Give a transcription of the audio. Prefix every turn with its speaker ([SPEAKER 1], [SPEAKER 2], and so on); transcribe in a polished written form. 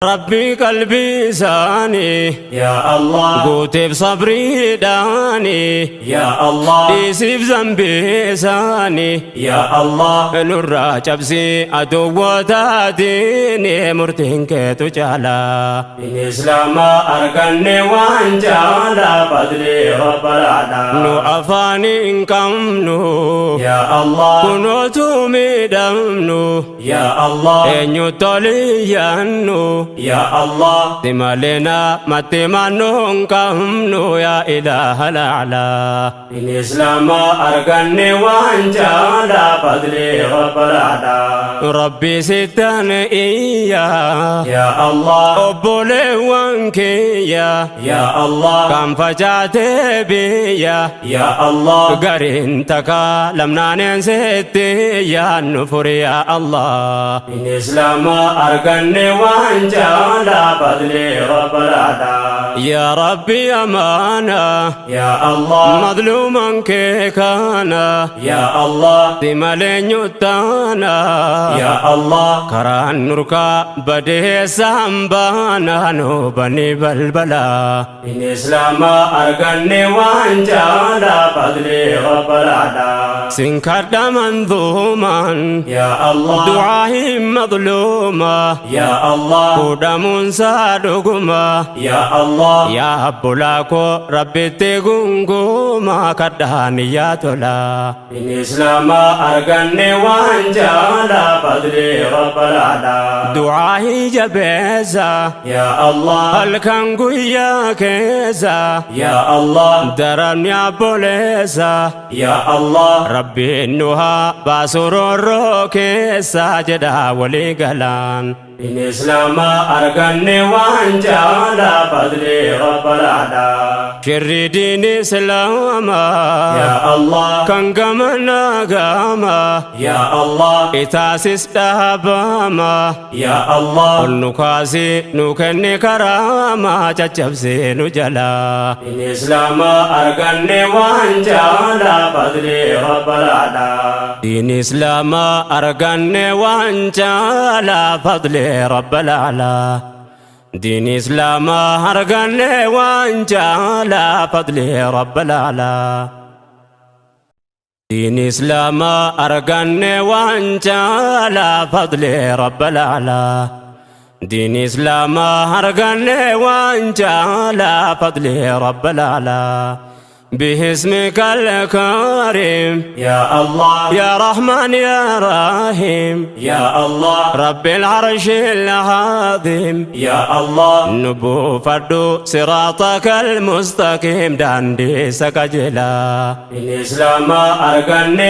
[SPEAKER 1] Rabbi qalbii isaanii
[SPEAKER 2] Yaa Allah.
[SPEAKER 1] Guuteef sabriidhaanii
[SPEAKER 2] Yaa Allah.
[SPEAKER 1] Dhiisiif zambii isaanii
[SPEAKER 2] Yaa Allah.
[SPEAKER 1] Nurraa cabsii aduwwootaatiin murtiin keetu caalaa.
[SPEAKER 2] Diin Islaamaa arganne waan caalaa fadlii Rabbal a'laa.
[SPEAKER 1] Nu afaan hin qabnu
[SPEAKER 2] Yaa Allah.
[SPEAKER 1] Kunootu miidhamnu
[SPEAKER 2] Yaa Allah.
[SPEAKER 1] Eenyu toliyyaannu
[SPEAKER 2] Yaa Allah.
[SPEAKER 1] Si malee namatti mannu hin qabnu yaa ilaaha la'laa.
[SPEAKER 2] Diin Islaamaa arganne waan caalaa fadlii Rabbal a'laa.
[SPEAKER 1] Rabbi sittan iyya
[SPEAKER 2] Yaa Allah.
[SPEAKER 1] Obboleewwan kiyya
[SPEAKER 2] Yaa Allah.
[SPEAKER 1] Kan facaatee biyya
[SPEAKER 2] Yaa Allah.
[SPEAKER 1] Gariin takka lamnaaneen sitti yaannu furi yaa Allah.
[SPEAKER 2] Diin Islaamaa arganne waan caalaa fadlii Rabbal a'laa.
[SPEAKER 1] Yaa Rabbi amaana
[SPEAKER 2] Yaa Allah.
[SPEAKER 1] Madluuman kee kana
[SPEAKER 2] Yaa Allah.
[SPEAKER 1] Si malee nyuttaana
[SPEAKER 2] Yaa Allah.
[SPEAKER 1] Karaan nurkaa badeessaan baana nu bani balbala.
[SPEAKER 2] Diin Islaamaa arganne waan caalaa fadlii Rabbal a'laa.
[SPEAKER 1] Sin kadha manzuumaan
[SPEAKER 2] Yaa Allah.
[SPEAKER 1] Du'aa hin madluuma
[SPEAKER 2] Yaa Allah.
[SPEAKER 1] Fuudhamuunsaa dhuguma
[SPEAKER 2] Yaa Allah.
[SPEAKER 1] Yaa obbolaa koo Rabbitti gunguma kadhaan yaa tola.
[SPEAKER 2] Diin Islaamaa arganne waan caalaa fadlii Rabbal a'laa.
[SPEAKER 1] Du'aa hin jabeessa
[SPEAKER 2] Yaa Allah.
[SPEAKER 1] Halkan guyyaa keessa
[SPEAKER 2] Yaa Allah.
[SPEAKER 1] Daramni abboleessa
[SPEAKER 2] Yaa Allah.
[SPEAKER 1] Rabbiin nu haa baasu roorroo keessa jedha walii galaan.
[SPEAKER 2] Diin Islaamaa arganne waan caalaa fadlii Rabbal a'laa.
[SPEAKER 1] Shirri diin Islaamaa
[SPEAKER 2] Yaa Allah.
[SPEAKER 1] Kan gama gama
[SPEAKER 2] Yaa Allah.
[SPEAKER 1] Itaasis dhaabama
[SPEAKER 2] Yaa Allah.
[SPEAKER 1] Ol nu kaasi nu kenni karaamaa caccabsee nu jalaa.
[SPEAKER 2] Diin Islaamaa arganne waan caalaa fadlii Rabbal a'laa.
[SPEAKER 1] Diin Islaamaa arganne waan caalaa fadli Rabbal a'laa. Diin Islaamaa arganne waan caalaa fadli Rabbal a'laa. Diin Islaamaa arganne waan caalaa fadli Rabbal a'laa. Diin Islaamaa arganne waan caalaa fadli Rabbal a'laa. باسمك الكريم
[SPEAKER 2] Yaa Allah.
[SPEAKER 1] يا رحمن يا رحيم
[SPEAKER 2] Yaa Allah.
[SPEAKER 1] رب العرش العظيم
[SPEAKER 2] Yaa Allah.
[SPEAKER 1] Nu buufadhu صراطك المستقيم daandii isa qajeelaa
[SPEAKER 2] Diin Islaamaa arganne